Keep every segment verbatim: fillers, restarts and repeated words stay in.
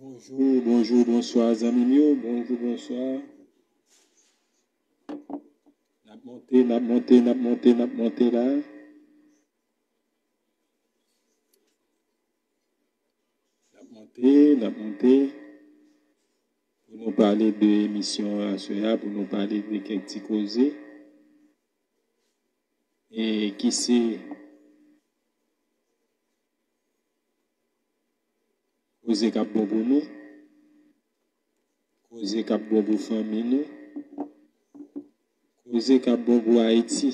Bonjou, bonjou, bonswa zanmi m yo, bonjou, bonswa. N ap monte, n ap monte, n ap monte, n ap monte la. N ap monte, n ap monte. Pou nou pale de emisyon aswè a, pou nou pale de kèk ti koze. E ki se koze k ap bon pou nou, koze k ap bon pou fanmi nou, koze k ap bon pou Ayiti.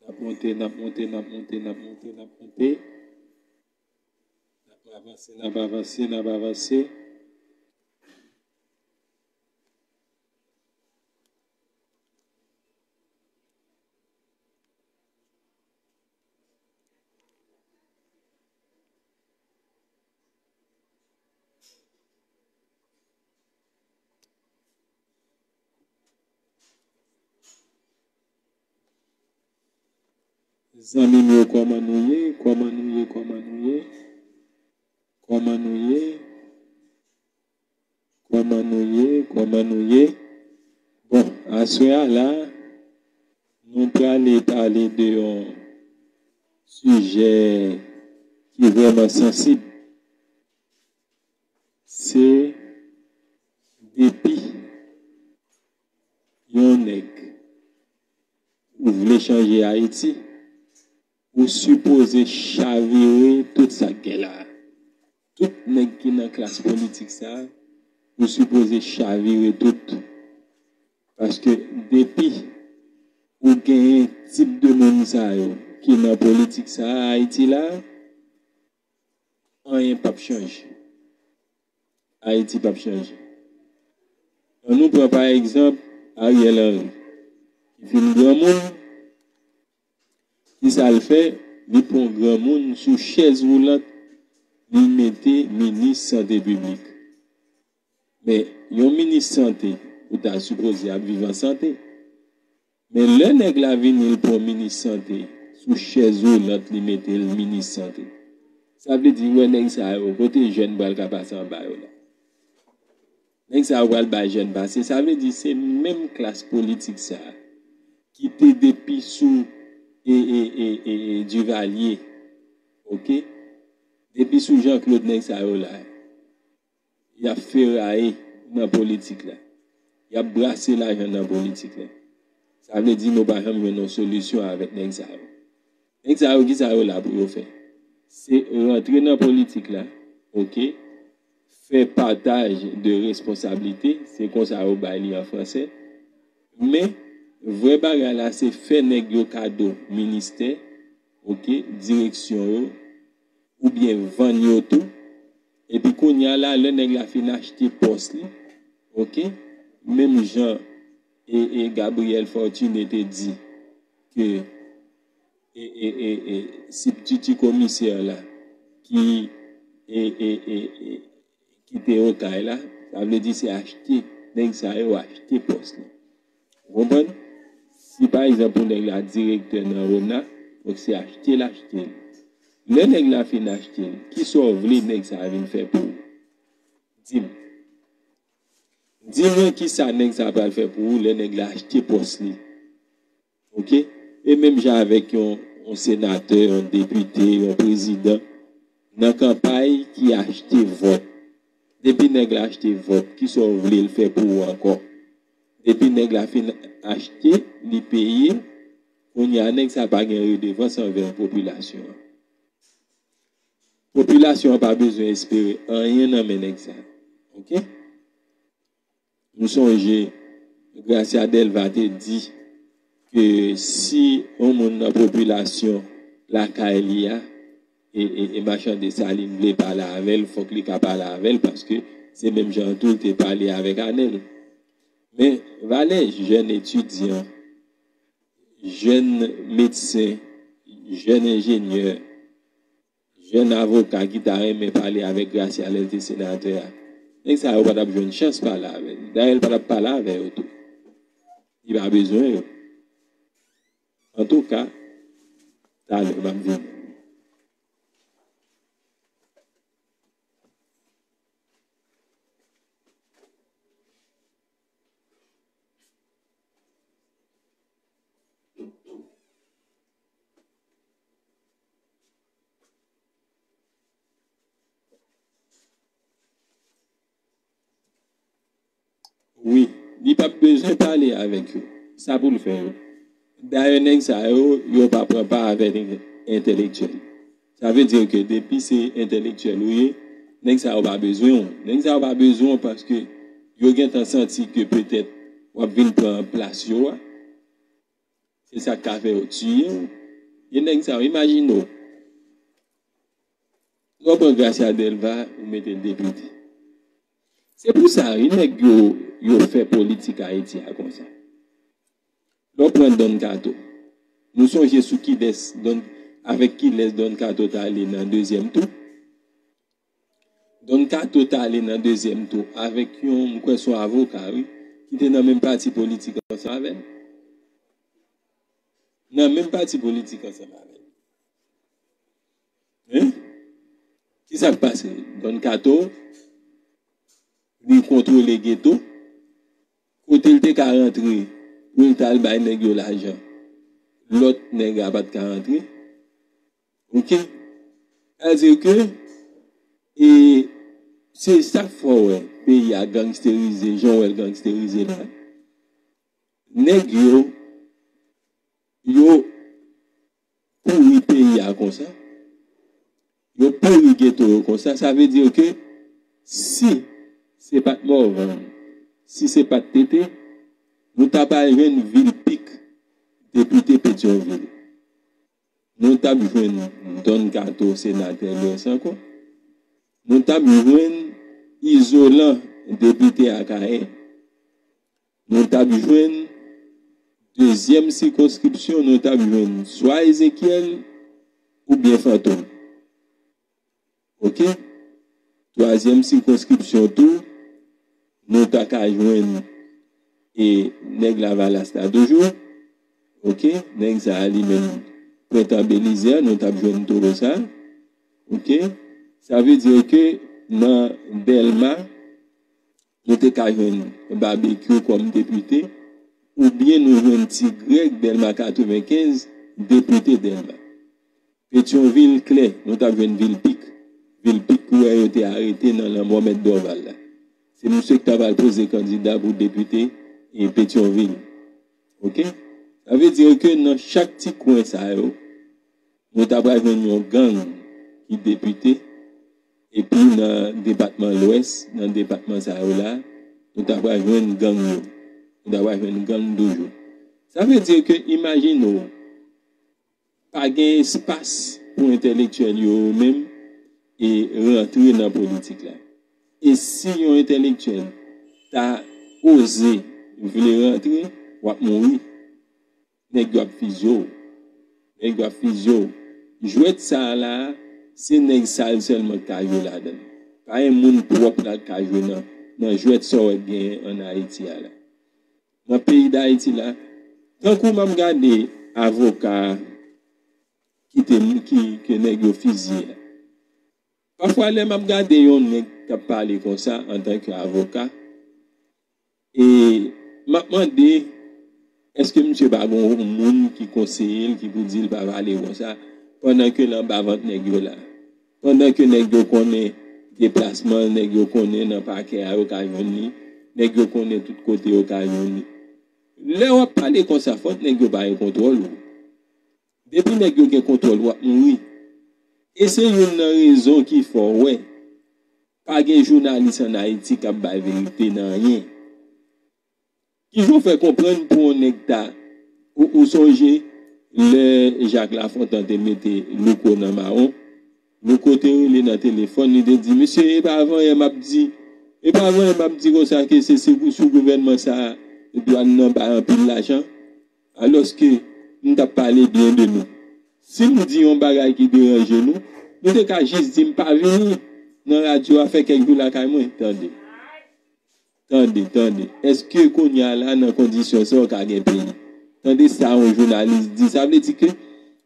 N ap monte, n ap monte, n ap monte, n ap monte, n ap monte. N ap avanse, n ap avanse, n ap avanse. Zanmi m yo, kòman nou ye? Kòman nou ye? Kòman nou ye? Kòman nou ye? Kòman nou ye? Kòman nou ye? Bon, aswè a la, nou prale pale de yon sijè ki vrèman sansib. Se depi yon nèg ou vle chanje Ayiti, ou sipoze chavire tout sa k gen la. Tout nèg ki nan klas politik sa, ou sipoze chavire tout. Paske depi ou genyen tip de moun sa yo ki nan politik sa Ayiti la, anyen p ap chanje. Ayiti p ap chanje. Ann nou pran pa egzanp Ariel Henry, ki fin granmoun, ki sa l fè? Li pran granmoun sou chèz woulant, li mete minis sante piblik. Men, yon minis sante, ou ta sipoze ap viv an sante. Men lè nèg la vini, l pran minis sante, sou chèz woulant, li mete l minis sante. Sa vle di, wè nèg sa yo, kote jèn pral ka pase anba yo la? Nèg sa yo pral bay jèn pase. Sa vle di, se menm klas politik sa a ki te depi sou e, e, e, e, e Duvalier, oke? Depi sou Jean Claude, nèg sa yo la. Y ap feraye nan politik la. Y ap brase lajan nan politik la. Sa vle di nou pa janm jwenn yon solisyon avèk nèg sa yo. Nèg sa yo, ki sa yo la pou yo fè? Se rantre nan politik la, oke? Fè pataj de responsablite, se konsa yo bay li an fransè. Men, vrè bagay la, se fè nèg yo kado ministè, oke, direksyon yo, oubyen vann yo tou. Epi kounye a la, lè nèg la fin achte pòs li, oke, menm jan e, e Gabriel Fortuné te di ke e, e, e, e, sibtiti komisè la ki e, e, e, e, ki te Okay la, sa vle di se achte, nèg sa yo achte pòs la. Ou konprann? Si pa egzanp ou nèg la direktè nan Rona, donk se achte l achte l. Lè nèg la fin achte l, kisa w vle nèg sa vin fè pou ou? Di m. Di mwen kisa nèg sa pral fè pou ou lè nèg la achte pòs li. Oke? E menm jan avèk yon, yon senatè, yon depite, yon prezidan, nan kanpay ki achte vòt. Depi nèg la achte vòt, kisa w vle l fè pou ou ankò? Depi nèg la fin achte, li peye, kounye a nèg sa pa gen redevans anvè popilasyon an. Popilasyon an pa bezwen espere anyen nan men nèg sa. Oke? M sonje Gracia Delva te di ke si yon moun nan popilasyon lakay li a, e, e, e machann Desalin vle pale avè l, fòk li ka pale avè l, paske Se menm jan tou l te pale avèk Anèl. Men valè jèn etidyan, jèn medsen, jèn enjenyè, jèn avoka ki ta renmen pale avèk Gracia lè l te senatè a, nèg sa yo pa t ap jwenn chans pale avè l. Dayè, l pa t ap pale avè yo tou. Li pa bezwen yo. Antouka, talè m ap vini. Wi, li p ap bezwen pale avèk yo. Sa pou l fè yo? Dayè, nèg sa yo, yo pa pran pa avèk entelektyèl. Sa vle di ke depi se entelektyèl ou ye, nèg sa yo pa bezwen w. Nèg sa yo pa bezwen w paske yo gentan santi ke petèt w ap vin pran plas yo a. Se sa k ka fè yo tiye w. Gen nèg sa yo, imajine w. Lè w pran Gracia Delva, ou mete l depite. Se pou sa, wi, nèg yo, yo fè politik Ayiti a konsa. Lè w pran Don Kato, nou sonje sou kilès Don, avèk kilès Don Kato t ale nan dezyèm tou? Don Kato t ale nan dezyèm tou avèk yon, m kwè se yon avoka, wi, ki te nan menm pati politik ansanm avè l. Nan menm pati politik ansanm avè l. Hein? Kisa k pase? Don Kato, li kontwole geto. Kote l te ka rantre pou l t al bay nèg yo lajan, lòt nèg la pa t ka rantre. Oke? Sa vle di ke, e, se sa k fè w wè peyi a gangsterize, jan w wè l gangsterize la. Nèg yo, yo pouri peyi a konsa. Yo pouri geto yo konsa. Sa vle di ke si se pa t Morvan, si se pa t Tete, nou ta pral jwenn Vilpique depite Petyonvil. Nou t ap jwenn Don Kato senatè Lwès ankò. Nou t ap jwenn Izolan depite Akayè. Nou t ap jwenn dezyèm sikonskripsyon, nou t ap jwenn swa Ezekyèl oubyen Fantom. Oke? Twazyèm sikonskripsyon tou, nou ta ka jwenn e nèg Lavalas la toujou. Oke? Nèg sa a li menm, Prentan Belizè, nou t ap jwenn toro sa. Oke? Sa vle di ke nan Dèlma, nou te ka jwenn Babekyou kòm depite, oubyen nou jwenn Ti Grèg Dèlma katrevenkenz depite Dèlma. Petyonvil klè, nou t ap jwenn Vilpique. Vilpique ou wè yo te arete nan lanmò Mèt Dorval la. Se misye ki ta pral poze kandida pou depite e Petyonvil. Oke? Sa vle di ke nan chak ti kwen sa yo, nou ta pral jwenn yon gang ki depite, epi nan depatman Lwès, nan depatman sa yo la, nou ta pral jwenn gang yo. Nou ta pral jwenn gang toujou. Sa vle di ke, imajine w, pa gen espas pou entelektyèl yo menm e rantre nan politik la. E si yon entelektyèl ta oze vle rantre, w ap mouri. Nèg yo ap fizye w. Nèg yo ap fizye w. Jwèt sa a la, se nèg sal sèlman k ka jwe ladan l. Pa gen moun pwòp la k ka jwe nan, nan jwèt sa w wè k genyen ann Ayiti a la. Nan peyi Dayiti la, tankou m ap gade avoka ki te, ki, ke nèg yo fizye a. Pafwa, lè m ap gade yon nèg k ap pale konsa antanke avoka, e m ap mande, èske misye pa gen yon moun ki konseye l, ki pou di l pa pale konsa, pandan ke l anba vant nèg yo la? Pandan ke nèg yo konnen deplasman l, nèg yo konnen nan pakè a yo ka jwenn li, nèg yo konnen tout kote yo ka jwenn li. Lè w ap pale konsa, fòk nèg yo pa gen kontwòl ou. Depi nèg yo gen kontwòl, w ap mouri. E se youn nan rezon ki fè w wè pa gen jounalis ann Ayiti k ap bay verite nan anyen. Kijan w fè konprann pou yon nèg ta, ou, ou sonje lè Jacques Lafontant te mete Louko nan mawon? Louko te rele nan telefòn, li te di, "Mesye, e pa avan yè m ap di, E pa vre, m ap di konsa ke se, se sou gouvènman sa a, dwàn nan bay anpil lajan, alòske m t ap pale byen de nou. Si m di yon bagay ki deranje nou, nou te ka jis di m pa vini nan radyo a, fè kèk jou lakay mwen. Tande. Tande, tande. Èske kounye a la, nan kondisyon sa, w ka gen peyi? Tande sa yon jounalis di. Sa vle di ke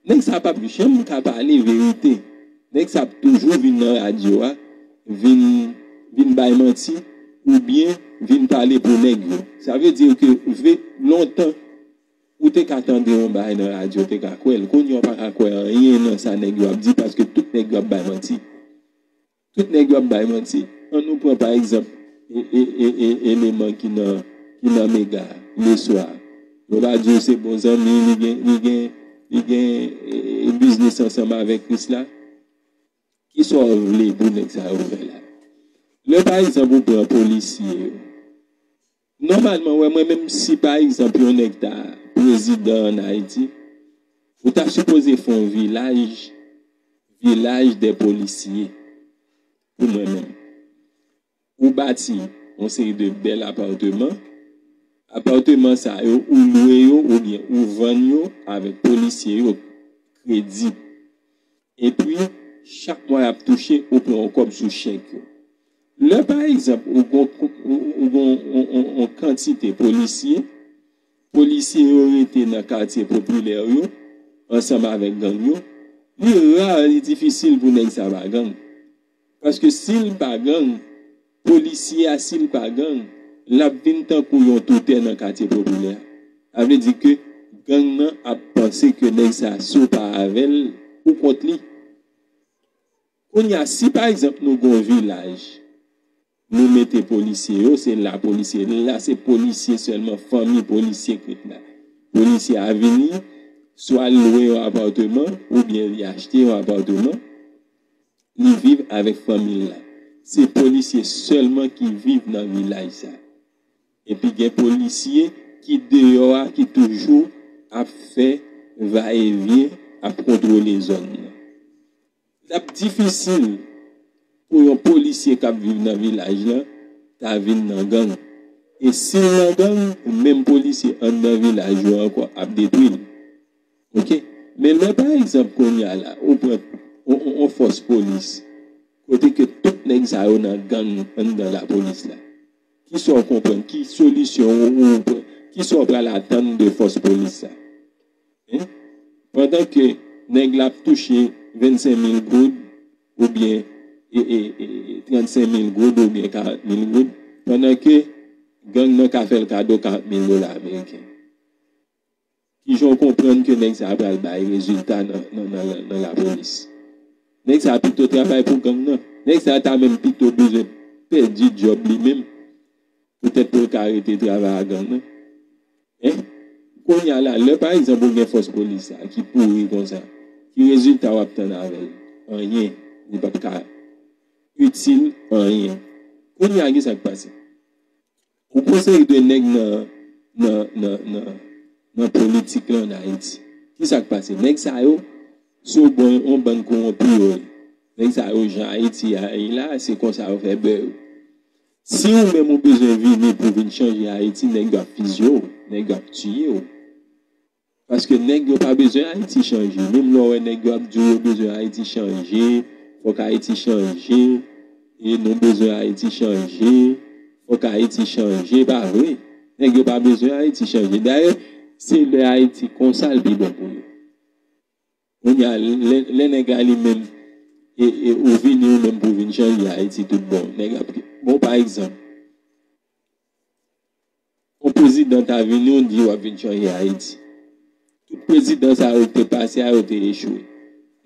nèg sa p ap janm ka pale verite. Nèg sa ap toujou vin nan radyo a, vin, vin bay manti, oubyen vin pale pou nèg yo. Sa vle di ke ve, lontan, ou te ka tande yon bagay nan radyo, ou te ka kwè l. Kounye a, w pa ka kwè anyen nan sa nèg yo ap di, paske tout nèg yo ap bay manti. Tout nèg yo ap bay manti. Ann nou pran, pa egzanp, e, e, e, e, eleman ki nan, ki nan Mega, Leswa. Yo pa di w se bon zanmi, li gen, li gen, li gen, e, biznis ansanm avèk Krisla. Kisa w vle pou nèg sa yo fè la? Lè, pa egzanp, ou pran polisye yo. Nòmalman, wè, mwen menm, si, pa egzanp, yon nèg ta prezidan ann Ayiti, ou ta sipoze fè yon vilaj, vilaj dè polisye, pou mwen menm. Ou bati yon seri de bèl apatman. Apatman sa yo, ou lwe yo oubyen ou vann yo avèk polisye yo, kredi. Epi, chak mwa y ap touche, ou pran yon kòb sou chèk yo. Lè, pa egzanp, ou gon, ou, ou gon yon, yon, yon kantite polisye, polisye yo rete nan katye popilè yo, ansanm avèk gang yo, li ra, li difisil pou nèg sa pa gang. Paske si l pa gang, polisye a, si l pa gang, l ap vin tankou yon toutè nan katye popilè a. Sa vle di ke gang nan ap panse ke nèg sa, si w pa avè l, ou kont li. Kounye a, si pa egzanp nou gon vilaj, nou mete polisye yo, se la polisye, la se polisye sèlman, fanmi polisye k ret la. Polisye a vini, swa l lwe yon apatman, oubyen li achte yon apatman, li viv avèk fanmi l la. Se polisye sèlman ki viv nan vilaj sa. Epi gen polisye ki deyò a, ki toujou ap fè vayevyen, ap kontwole zòn nan. L ap difisil pou yon polisye k ap viv nan vilaj lan ta vin nan gang. E si l nan gang, menm polisye anndan vilaj yo ankò ap detwi l. Oke? Men lè, pa egzanp, kounye a la, ou pran on, on, on fòs polis, kote ke tout nèg sa yo nan gang anndan lapolis la, kisa w konprann? Ki solisyon ou, ou pran? Kisa w pral atann de fòs polis sa? Hein? Pandan ke nèg la ap touche vennsenk mil goud, oubyen, e, e, e, trannsenk mil goud, oubyen karant mil goud, pandan ke gang nan ka fè l kado karant mil dola ameriken. Kijan w konprann ke nèg sa a pral bay rezilta nan, nan, nan, nan lapolis? Nèg sa a pito travay pou gang nan. Nèg sa a ta menm pito bezwen pèdi djòb li menm, poutèt pou l ka rete travay a gang nan. Hein? Kounye a la, lè pa egzanp ou gen fòs polis sa ki pouri konsa, ki rezilta w ap tann avè l? Anyen. Li p ap ka itil anyen. Kounye a, ki sa k pase? Ou gon seri de nèg nan, nan, nan, nan, nan politik la ann Ayiti. Ki sa k pase? Nèg sa yo, se yon bon, yon bann kowonpi yo ye. Nèg sa yo, jan Ayiti a ye la, se konsa yo fè bè yo. Si ou menm ou bezwen vini pou vin chanje Ayiti, nèg yo ap fizye w, nèg yo ap tiye w. Paske nèg yo pa bezwen Ayiti chanje. Menm lè w wè nèg yo ap di w yo bezwen Ayiti chanje, fòk Ayiti chanje, e nou bezwen Ayiti chanje, fòk Ayiti chanje, pa vre. Nèg yo pa bezwen Ayiti chanje. Dayè, se lè Ayiti konsa l pi bon pou yo. Kounye a, lè, lè nèg la li menm, e, e ou vini ou menm pou vin chanje Ayiti tout bon. Nèg ap, bon, pa egzanp, yon prezidan ta vini, ou di w ap vin chanje Ayiti. Tout prezidan sa yo ki te pase a, yo te echwe.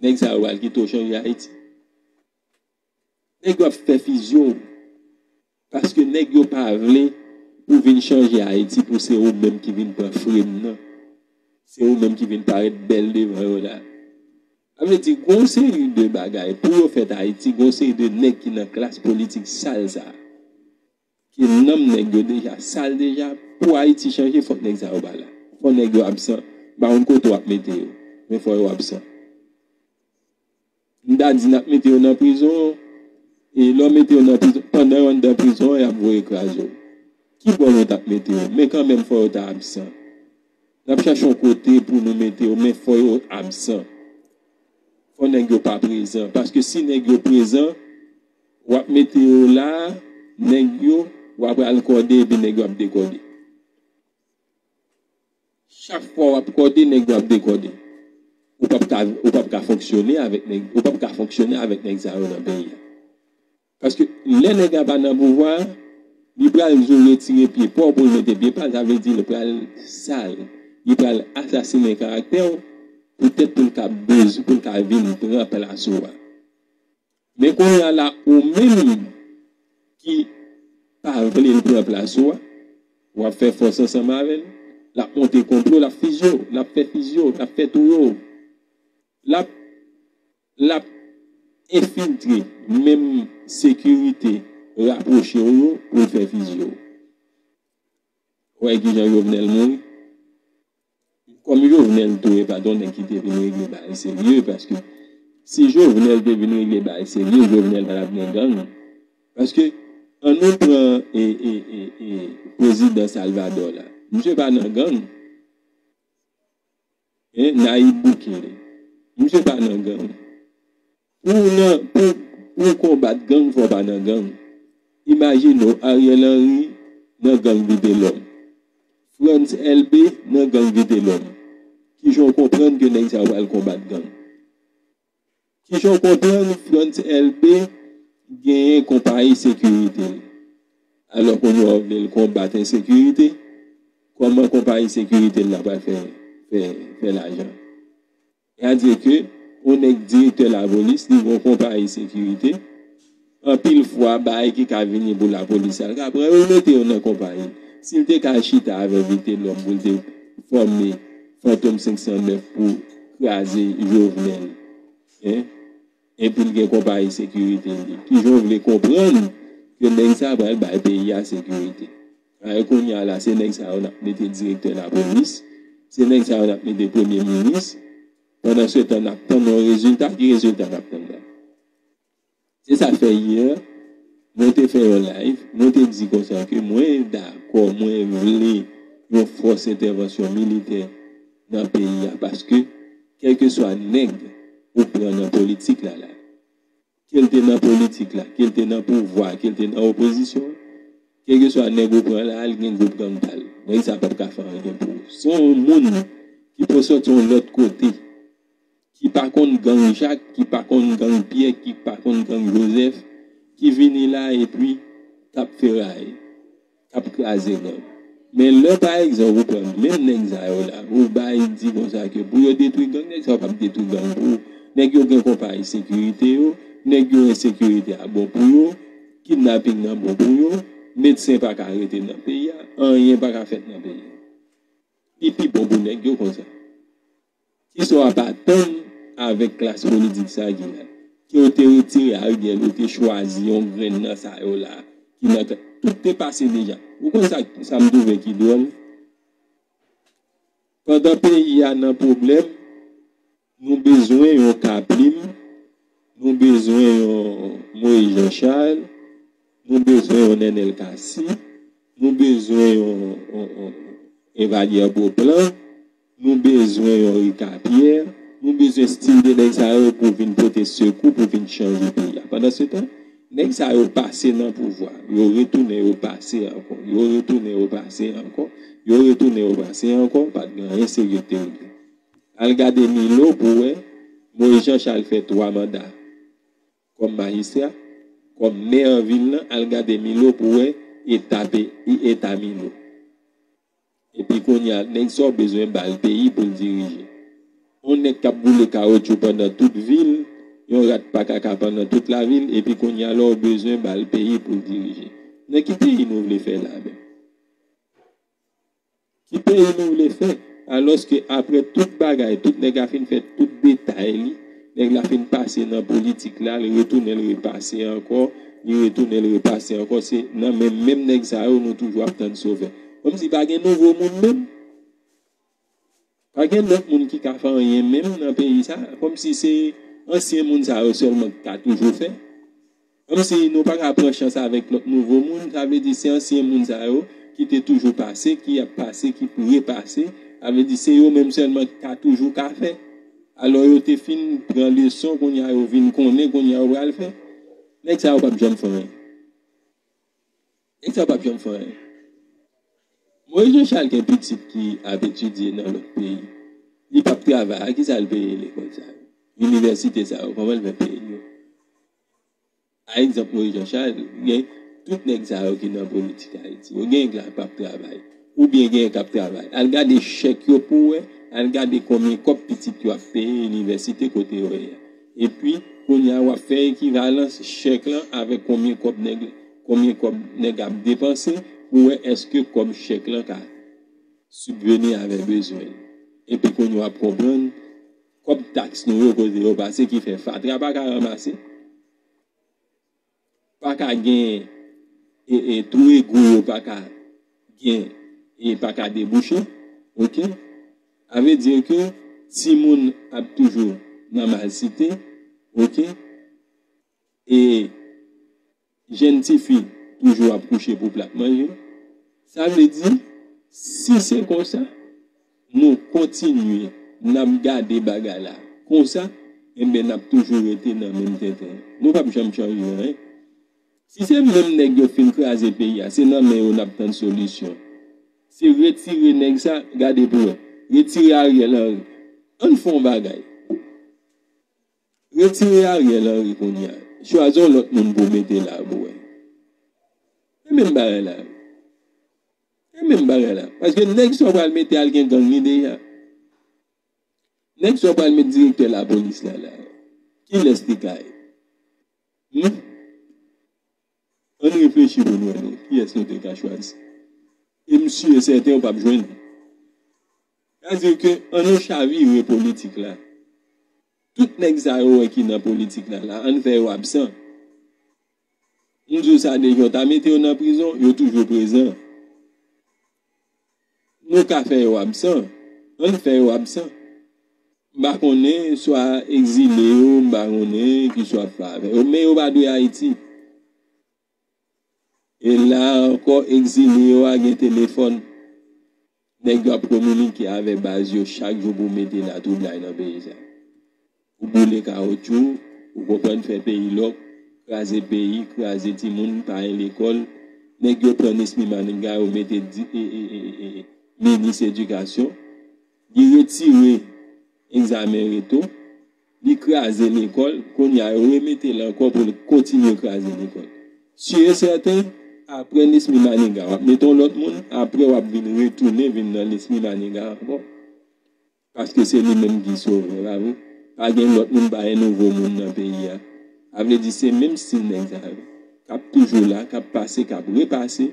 Nèg sa yo pral kite w chanje Ayiti? Nèg yo ap fè fizye w. Paske nèg yo pa vle pou vin chanje Ayiti, pou se ou menm ki vin pran frem nan. Se ou menm ki vin parèt bèl devan yo la. Sa vle di, gon seri de bagay pou yo fèt Ayiti, gon seri de nèg ki nan klas politik sal sa a. Ke nanm nèg yo deja sal deja. Pou Ayiti chanje, fòk nèg sa yo pa la. Fòk nèg yo absan. M pa konn kote w ap mete yo, men fò yo absan. M ta di n ap mete yo nan prizon, e lè w mete yo nan prizon, Pandan yo anndan prizon an, y ap voye kraze w. Ki bò nou t ap mete yo? Men kanmenm, fò yo ta absan. N ap chache yon kote pou nou mete yo, men fò yo absan. Fò nèg yo pa prezan. Paske si nèg yo prezan, w ap mete yo la, nèg yo, w ap pral kòde, epi nèg yo ap dekòde. Chak fwa w ap kòde, nèg yo ap dekòde. Ou p ap ka, ou p ap ka fonksyone avèk nèg, ou p ap ka fonksyone avèk nèg sa yo nan peyi a. Paske lè nèg la pa nan pouvwa a, li pral di w retire pye pa w pou l mete pye pa l, sa vle di li pral sal, li pral asasinen karaktè w, poutèt pou l ka bezwen, pou l ka vin pran plas ou a. Men kounye a la, ou menm ki pa vle l pran plas ou a, w ap fè fòs ansanm avè l, l ap monte konplo, l ap fizye w, l ap fè fizye w, l ap fè touye w, l ap, l ap enfiltre menm sekirite rapwoche w yo pou l fè fizye w. Ou wè kijan Jovenel mouri? Kòm Jovenel tou e pa t yon nèg ki te vin regle bagay serye, paske si Jovenel te vin regle bagay serye, Jovenel pa t ap gen gang. Paske, ann nou pran e, e, e, e, prezidan Salvador la. Misye pa nan gang. E, Nayib Bukele. Misye pa nan gang. Pou w nan, pou, pou w konbat gang, fò w pa nan gang. Imajine w, Ariel Henry nan gang Vitelhomme. Frantz Elbé nan gang Vitelhomme. Kijan w konprann ke nèg sa yo pral konbat gang? Kijan w konprann Frantz Elbé genyen konpayi sekirite l? Alò kounye a w vle l konbat ensekirite, kòman konpayi sekirite l la pral fè, fè, fè lajan? Sa vle di ke yon nèg direktè lapolis, li gen yon konpayi sekirite, anpil fwa bagay ki ka vini pou lapolis la, l ka pran yo mete yo nan konpayi. Si l te ka chita avè Vitelhomme pou l te fòme Fantom senk san nèf pou kraze Jovenel, en, epi l gen konpayi sekirite li, kijan w vle konprann ke nèg sa pral bay peyi a sekirite? Paske kounye a la, se nèg sa yo n ap mete direktè lapolis, se nèg sa yo n ap mete premye minis. Pandansetan, n ap tann yon rezilta. Ki rezilta n ap tann la? Se sa k fè yè, mwen te fè yon live, mwen te di konsa ke mwen dakò, mwen vle yon fòs entèvansyon militè nan peyi a, paske kèlkeswa nèg ou pran nan politik la, la, ke l te nan politik la, ke l te nan pouvwa, ke l te nan opozisyon, kèlkeswa nèg ou pran la, l gen gwoup gang pa l. Nèg sa p ap ka fè anyen pou ou. Se yon moun ki pou sòti yon lòt kote, ki pa konn gang Jak, ki pa konn gang Pyè, ki pa konn gang Jozèf, ki vini la epi k ap feray, k ap kraze gang. Men lè, pa egzanp, ou pran menm nèg sa yo la, ou bay di konsa ke pou yo detwi gang, nèg sa yo p ap detwi gang pou ou. Nèg yo gen konpayi sekirite yo, nèg yo ensekirite a bon pou yo, kidnaping nan bon pou yo, medsen pa ka rete nan peyi a, anyen pa ka fèt nan peyi a. Li pi bon pou nèg yo konsa. Kisa w ap atann avèk klas politik sa ki la? Ke w te retire Ariel, ou te chwazi yon grenn nan sa yo la, ki nan kla-, tout te pase deja. Ou konn sa, sa m twouve ki dwòl? Pandan peyi a nan pwoblèm, nou bezwen yon Kaplim, nou bezwen yon Moïse Jean Charles, nou bezwen yon Nenel Cassy, nou bezwen yon, yon, yon Evalière Beauplan, nou bezwen yon Ricard Pierre, nou bezwen stil de nèg sa yo pou vin pote sekou, pou vin chanje peyi a. Pandansetan, nèg sa yo pase nan pouvwa, yo retounen, yo pase ankò, yo retounen, yo pase ankò, yo retounen, yo pase ankò, pa t gen anyen serye ki te regle. Al gade Milo pou w wè, Moïse Jean Charles fè twa manda kòm majistra, kòm mè an vil lan, al gade Milo pou w wè eta pe-, eta Milo. Epi kounye a, nèg sa w bezwen ba l peyi pou l dirije. Yon nèg k ap boule kawotchou pandan tout vil, yon rat pa kaka pandan tout lavil, epi kounye a la w bezwen ba l peyi pou l dirije. Nan ki peyi nou vle fè la menm? Ki peyi nou vle fè? Alòske apre tout bagay, tout nèg la fin fè tout detay li, nèg la fin pase nan politik la, li retounen, li repase ankò, li retounen, li repase ankò. Se nan men menm nèg sa yo nou toujou ap tann sovè. Kòmsi pa gen nouvo moun menm. Pa gen lòt moun ki ka fè anyen menm nan peyi sa. Kòmsi se ansyen moun sa yo sèlman ki ka toujou fè. Kòmsi nou pa ka pran chans avèk lòt nouvo moun, sa vle di se ansyen moun sa yo ki te toujou pase, ki ap pase, ki pou repase. Sa vle di se yo menm sèlman ki ka toujou ka fè. Alò yo te fin pran leson, kounye a yo vin konnen, kounye a yo pral fè. Nèg sa yo p ap janm fè anyen. Nèg sa yo p ap janm fè anyen. Moïse Jean Charles gen pitit ki ap etidye nan lòt peyi. Li p ap travay, a ki sa l peye lekòl sa yo? Inivèsite sa yo, kòman l fè peye yo? Pa egzanp, Moïse Jean Charles, gen tout nèg sa yo ki nan politik Ayiti. Yo gen la p ap travay. Oubyen gen k ap travay. Al gade chèk yo pou w wè. Al gade konbyen kòb pitit yo ap peye inivèsite kote yo ye a. Epi, kounye a, w ap fè ekivalans chèk lan avèk konbyen kòb nèg, konbyen kòb nèg ap depanse pou w wè èske kòb chèk lan ka sibveni avè bezwen l. Epi kounye a w ap konprann kòb taks nou yo kote yo pase ki fè fatra pa ka ranmase. Pa ka gen e, e, twou egou yo pa ka gen e pa ka debouche. Oke? Sa vle di ke timoun ap toujou nan malsite. Oke? E jèn tifi toujou ap kouche pou plat manje. Sa vle di, si se konsa, nou kontinye, n ap gade bagay la konsa, enben n ap toujou rete nan menm tenten. Nou p ap janm chanje anyen. Si se menm nèg yo fin kraze peyi a, se nan men yo n ap tann solisyon. Se retire nèg sa, gade pou wè. Retire Ariel Henry. Ann fè yon bagay. Retire Ariel Henry kounye a. Chwazi yon lòt moun pou w mete la pou wè. Se menm bagay la. Se menm bagay la. Paske nèg sa w pral mete a l gen gang li deja. Nèg sa w pral met direktè lapolis la la. Kilès li ka ye? Hmm? Ann reflechi pou n wè non. Kiyès nou te ka chwazi? E m si e sèten w p ap jwenn li. Sa vle di ke ann nou chavire politik la. Tout nèg sa yo wè ki nan politik la la, ann fè yo absan. M di w sa deja, w ta mete yo nan prizon, yo toujou prezan. Nou ka fè yo absan, ann fè yo absan. M pa konnen, swa egzile yo, m pa konnen ki swa ap fè avè yo, men yo pa dwe Ayiti. E la ankò, egzile yo a gen telefòn. Nèg yo ap kominike avè baz yo chak jou pou mete latwoublay nan peyi sa. Pou boule kawotchou, ou konprann, fè peyi lòk, kraze peyi, kraze timoun, pa gen lekòl. Nèg yo pran Nesmy Maniga, yo mete di, e, e, e, e, e, minis edikasyon. Li retire egzamen reto, li kraze lekòl, kounye a yo remete l ankò pou l kontinye kraze lekòl. Si e sèten, apre Nesmy Maniga, w ap mete yon lòt moun, apre w ap vin retounen vin nan Nesmy Maniga ankò. Paske se li menm ki sovè, pa vre? Pa gen lòt moun, pa gen nouvo moun nan peyi a. Sa vle di se menm stil nèg sa yo. K ap toujou la, k ap pase, k ap repase,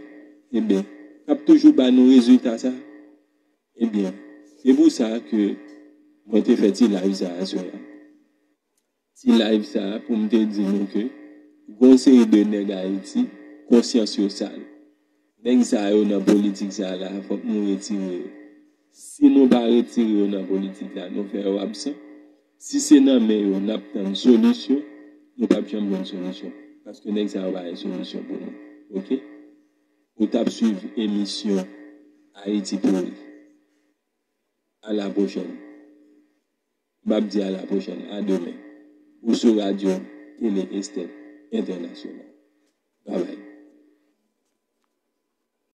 enben, k ap toujou ba nou rezilta sa. Ebyen, se pou sa ke mwen te fè ti live sa a aswè a. Ti live sa a pou m te di nou ke gon seri de nèg Ayiti, konsyans yo sal. Nèg sa yo nan politik sa a la, fòk nou retire yo. Si nou pa retire yo nan politik la, nou fè yo absan. Si se nan men yo n ap tann solisyon, nou p ap janm jwenn solisyon. Paske nèg sa yo pa gen solisyon pou nou. Oke? Ou t ap swiv emisyon Ayiti Pouri. A la pwochèn. M ap di a la pwochèn, a demen. Ou sou radyo Tele Estèl Entènasyonal. Babay.